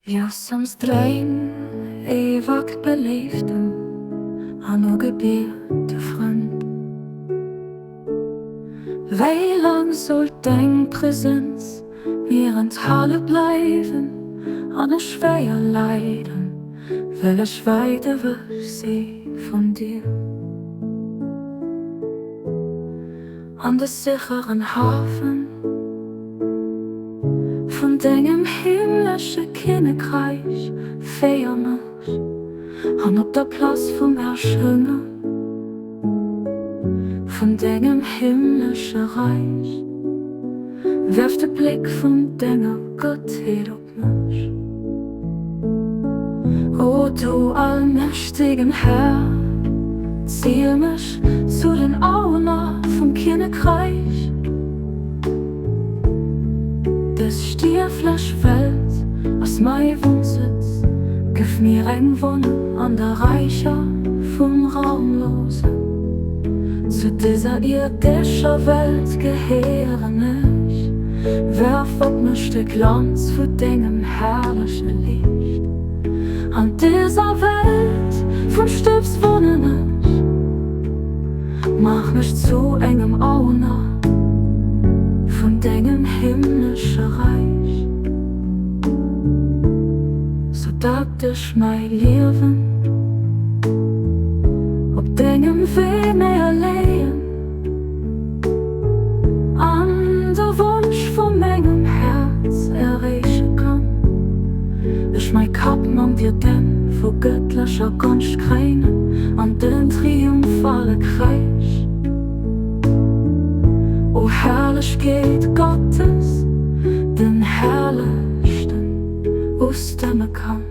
Jössens dräng, éiweg beléiften an ugebiete Frënd, wéi laang soll deng Presenz mir enthale bleiwen an ech schwéier leiden, well ech wäit ewech si vun dir? An de sécheren Hafen vun dengem himmlesche Kinnekräich féier mech, an op der Plaz vum Erschënge vun dengem himmlesche Räich werf de Bléck vun denger Gottheet op mech. O du allmächtegen Här, ziel mech zu den Awunner vum Kinnekräich. Dës stierflech Welt ass mäi Wunnsëtz, gëff mir eng Wunnung an der Räicher vum Raumlosen. Zu dëser ierdescher Welt gehéieren ech, werf op mech de Glanz vu dengem herrleche Liicht. An dëser Welt vun Stëbs wunnen ech, maach mech zu engem Awunner vun dengem himmlesche Räich, sou dat ech mäi Liewen op dengem Wee méi erléien. An de Wonsch vu mengem Häerz erreeche kann. Ech mäi Kapp mam Diadem vu gëttlecher Gonscht kréinen an den triumphale Kräisch. O Herrlechkeet Gottes, den Herrlechsten, ustëmme kann.